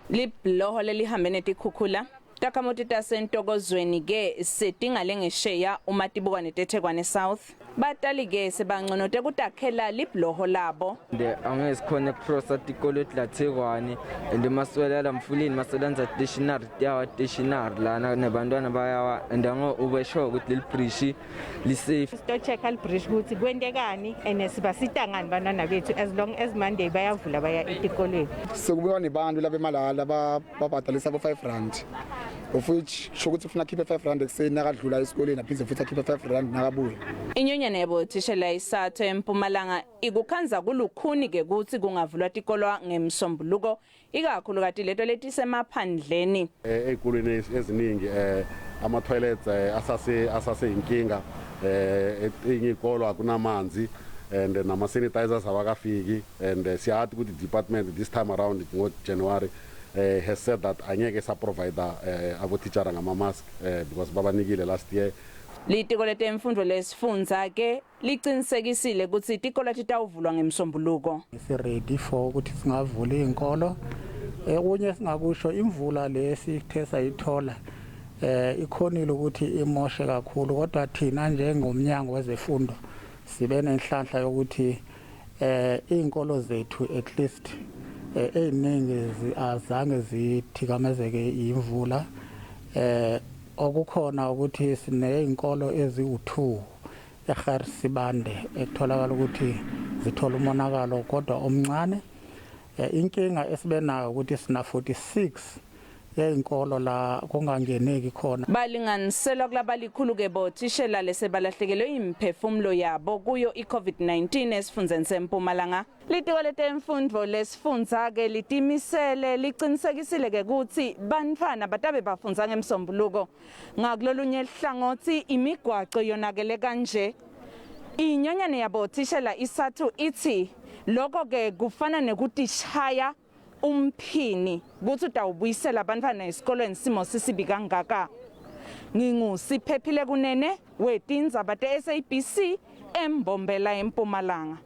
Libhuloho lelihambe netikhukhula. Takhamuti taseNtokozweni ke setingale ngesheya uma tibuka neteThekwane South. Batali ke sebanconote kutakhela libhuloho labo. And angeke sikhone kucrossa tikolo etlathekwane and maswela la mfuleni maselanza stationary tiyawa stationary lana nebantwana bayawa and ango ube sure ukuthi leli bridge li-safe. Sito-check-a li-bridge ukuthi kwentekani and sibasita ngani bantwana bethu as long as Monday bayavula baya etikolweni. Sekubuka nebantu labemalala babhadalisa bo-5 rand, of which sho ukuthi ufuna akhiphe 5 rand ekuseni nakadlula esikoleni, aphinde futhi akhiphe 5 rand nakabuya. Inyonyana yabothishela iSatho eMpumalanga ikukhandza kulukhuni ke kutsi kungavulwa tikolwa ngeMsombuluko, ikakhulukati leto letisemaphandleni. Ey'kolweni eziningi ama-toilets asase inkinga, etinye iy'kolo akunamanzi and nama-sanitizers awakafiki, and siyazi ukuthi department this time around ngo-January has said that angeke sa-provide abotitshara ngama-mask because babanikile last year. Litiko letemfundvo lesifundza ke licinisekisile kutsi tikolo titawuvulwa ngeMsombuluko. Si-ready for ukuthi singavula iy'nkolo. Okunye singakusho, imvula lesithe sayithola ikhonile ukuthi imoshe kakhulu, kodwa thina njengomnyango wezefundo sibe nenhlanhla yokuthi iy'nkolo zethu at least ey'ningi azange zithikamezeke imvula. Okukhona ukuthi siney'nkolo eziwu-2 eGert Sibande ekutholakala ukuthi zithola umonakalo kodwa omncane. Inkinga esibe nayo ukuthi sina 46 yezinkolo la kungangeneki khona. Balinganiselwa kulabalikhulu ke bothishela lesebalahlekelwe imphefumulo yabo kuyo iCovid-19 esifundzeni seMpumalanga. Litiko letemfundvo lesifundza ke litimisele licinisekisile ke kutsi bantfwana batabe bafundza ngeMsombuluko. Ngakulolunye hlangothi imigwaco yonakele kanje. Inyonyane yabothishela iSathu ithi lokho ke kufana nekutishaya umphini kutsi utawubuyisela abantwana esikolweni simo sisibi kangaka. NginguSiphephile Kunene wetindzaba te-SABC eMbombela eMpumalanga.